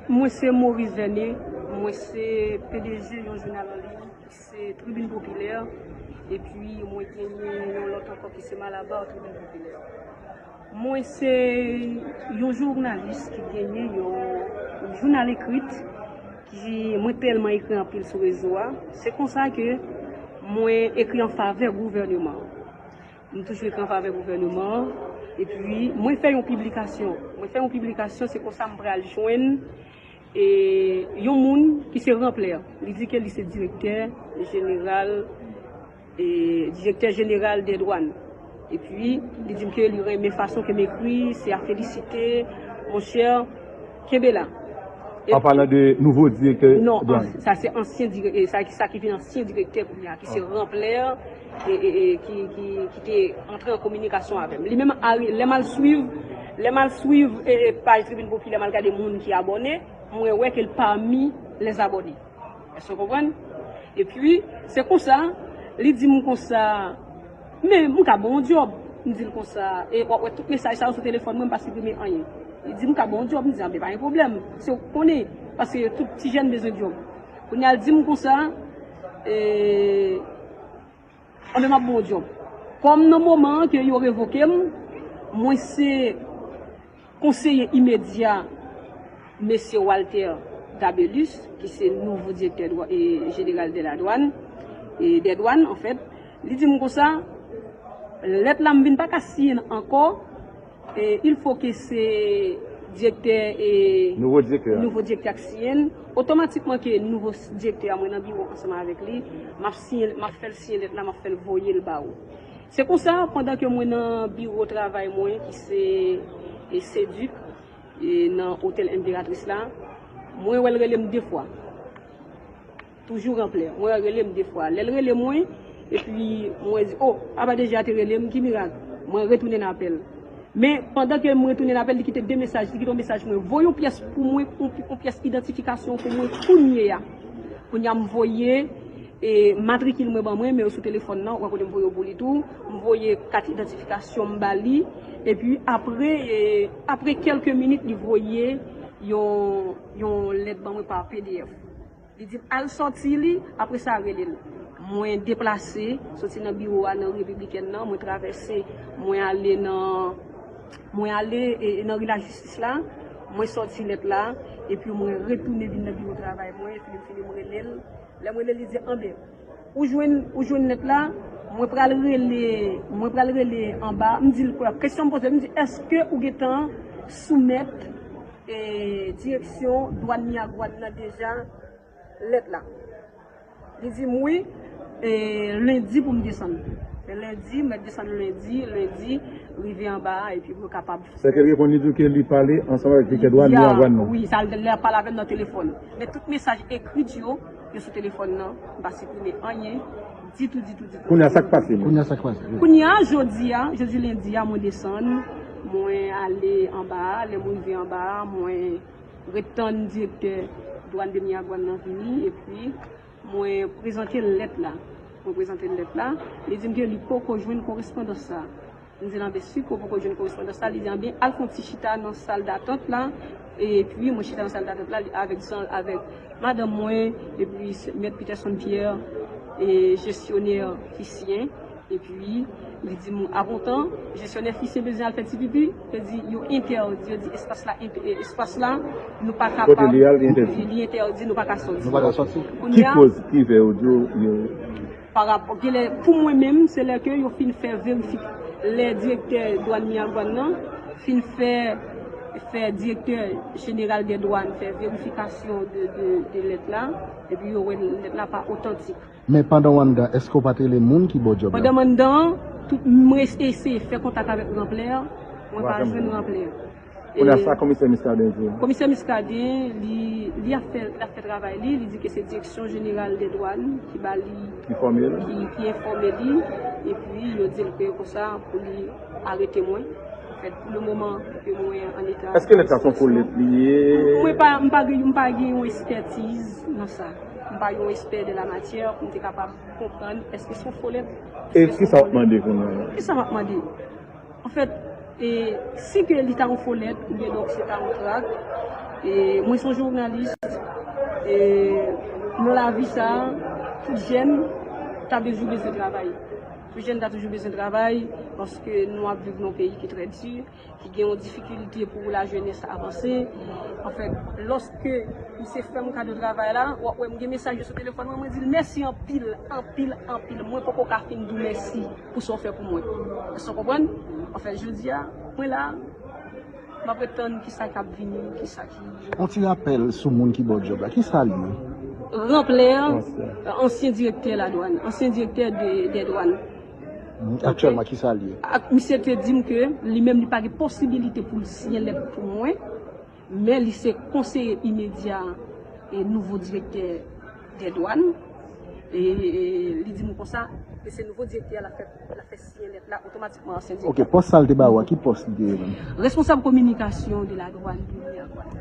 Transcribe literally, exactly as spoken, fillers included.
Mwen se Maurice Vernet, mwen se P D G yon jounal an liy ki se Tribune Populaire, epi mwen genyen yon lòt ankò ki se Malabar Tribune Populaire. Mwen se yon jounalis ki genyen yon jounal ekrit, ki mwen tèlman ekri anpil sou rezo a. Se konsa ke mwen ekri an favè gouvèneman an. M toujou ekri an favè gouvèneman an. Epi, mwen fè yon piblikasyon. Mwen fè yon piblikasyon, se konsa m pral jwenn e, yon moun ki se Ranplè. Li di ke li se direktè jeneral, e, direktè jeneral dè dwàn. Epi, li di m ke li renmen fason ke m ekri, se a felisite, monchè, kenbe la. An palan de nouvo direktè dwàn. Non, sa se ansyen direktè, sa, sa ki vin ansyen direktè kounye a, ki se Ranplè, e, e, e, ki, ki, ki te antre an kominikasyon avè m. Li menm, a, lè m al swiv, lè m al swiv, e, e, paj Tribune Populaire, m al gade moun ki abòne, mwen wè ke l pami lèzabòne. Èske w konprann? Epi, se konsa, li di m konsa, men m ka ba w yon djòb. M di l konsa, e w ap wè tout mesaj sa yo sou telefòn mwen, m pa siprime anyen. Li di m ka ba w yon djòb, m di, anben, pa gen pwoblèm. Se w k konnen, paske tout ti jèn bezwen djòb. Kounye a, l di m konsa, e, anben, m ap ba w djòb. Kòm nan moman an ke yo revoke m, mwen se konseye imedya mesye Walter Gabelus, ki se nouvo direktè dwa-, e, jeneral de la dwàn, e, dè dwàn, anfèt, li di m konsa, lèt la m vin pa ka siyen l ankò, e, il faut que se direktè, e, nouvo direktè a, nouvo direktè a k siyen l. Otomatikman ke nouvo s-, direktè a, mwen nan biwo ansanm avèk li, m ap siyen, m ap fè l siyen lèt la, m ap fè l voye l ba ou. Se konsa, pandan ke mwen nan biwo travay mwen, ki se, e, Seduc, e, nan Otèl Enperatris la, mwen wè l rele m de fwa. Toujou Ranplè. Mwen wè l rele m de fwa. Lè l rele mwen, epi mwen di, o, apa deja te rele m, ki mirak? Mwen retounen apèl. Men, pandan ke mwen retounen apèl, li kite de mesaj, li kite yon mesaj mwen. Voye yon pyès pou mwen, yon, yon pyès idantifikasyon pou mwen kounye a. Kounye a, m voye, e, matrikil mwen ban mwen, men yo sou telefòn nan, ou ka konnen m voye yo pou li tou. M voye kat idantifikasyon m ba li. Epi apre, e, apre kèlke minit, li voye yon, yon lèt ban mwen pa P D F. Li di m al sòti li, apre sa rele l. Mwen deplase, soti nan biwo a nan Repiblikèn nan, mwen travèse, mwen ale nan, mwen ale, e, e, nan ri lajistis la, mwen sòti lèt la, epi mwen retounen vin nan biwo travay mwen, epi m fini m rele l. Lè m rele l, li di, anben, ou jwenn, ou jwenn lèt la, mwen pral rele, mwen pral rele anba, m di l, kesyon m poze, m di, èske ou gentan soumèt, e, direksyon dwàn Miragwàn nan deja lèt la? Li di m wi, e, lendi pou m desann. Se lendi, m mèt desann lendi, lendi, rive anba a, epi pou yo kapab. Sèke l reponn, li di w ke li pale ansanm avèk direktè dwàn Miragwàn nan. Wi, sa l lè pale avè m nan telefòn. Men tout mesaj ekri yo, yo sou telefòn nan, m pa siprime anyen, ditou, ditou, ditou. Kounye a, sa k pase menm? Kounye a, sa k pase? Wi. Kounye a, jodi a, jodi lendi a, mwen desann, mwen ale anba a, lè mwen rive anba a, mwen ret tann direktè dwàn de Miragwàn nan vini, epi mwen prezante l lèt la. Mwen prezante l lèt la, li di m ke li poko jwenn korespondans sa. M di l, anben, si ke w poko jwenn korespondans sa, li di, anben, al fè yon ti chita nan sal datant la, epi mwen chita nan sal datant la, li, avèk zan-, avèk madanm mwen, epi s-, mèt Peterson Pierre, e jesyonè ki siyen. Epi, li di m, avan tan, jesyonè fisye bezwen al fè ti pipi, yo di, yo entèdi, yo di, espas la, ent-, e, espas la, nou pa kapab. Kote li a, li entèdi. Li entèdi, nou pa ka sòti. Nou pa ka sòti. Ki koz ki fè yo di w, yo... Pa rapò, genlè, pou mwen menm, se lè ke yo fin fè verifik-, lè direktè dwàn Miragwàn nan fin fè, fè direktè jeneral dè dwàn fè verifikasyon de, de, de lèt la, epi yo wè lèt la pa otantik. Men pandan w anndan, èske w pa t rele moun ki ba w djòb la? Pandan m anndan, tout, mwen eseye fè kontak avèk Ranplè, mwen pa jwenn Ranplè. Kounye a, sa komisè Muscadin di w? Komisè Muscadin, li, li ap fè, li ap fè travay li, li di ke se direksyon jeneral dè dwàn ki ba li, ki fòme l, ki, ki enfòme li, epi yo di l ke konsa pou li arete mwen. Anfèt, pou le moman ke mwen an eta... Èske lèt sa se yon fo lèt li ye? Mwen pa, m pa gen, m pa gen yon ekspètiz nan sa. M pa yon ekspè de la matyè pou m te kapab konprann èske se yon fo lèt. E kisa w ap mande kounye a? Kisa m ap mande? Anfèt, e, si ke li ta yon fo lèt, oubyen donk se ta yon trak, E mwen se yon jounalis, e nan lavi sa, tout jèn ta toujou bezwen travay. Tout jèn ta toujou bezwen travay, paske nou ap viv nan yon peyi ki trè di, ki gen yon difikilte pou lajenès avanse. Anfèt, lòske misye fè m kado travay la, w ap wè m gen mesaj yo sou telefòn mwen, mwen di l mèsi anpil, anpil, anpil. Mwen poko ka fin di w mèsi pou sa w fè pou mwen. Èske w konprann? Anfèt, jodi a, mwen la, m ap ret tann kisa k ap vini, kisa ki. Yon ti rapèl sou moun ki ba w djòb la, kisa l ye? Ranplè, ansyen direktè ladwàn, ansyen direktè de, dè dwàn. Aktyèlman, kisa l ye? Ak misye te di m ke li menm li pa gen posibilite pou l siyen lèt pou mwen, men li se konseye imedya e nouvo direktè dè dwàn. E, e li di m konsa, e se nouvo direktè a l ap fè, l ap fè siyen lèt la otomatikman ansyen direktè. Ok, pòs sa l te ba ou a, ki pòs li te ye menm? Responsab kominikasyon de la dwàn, de la dwàn.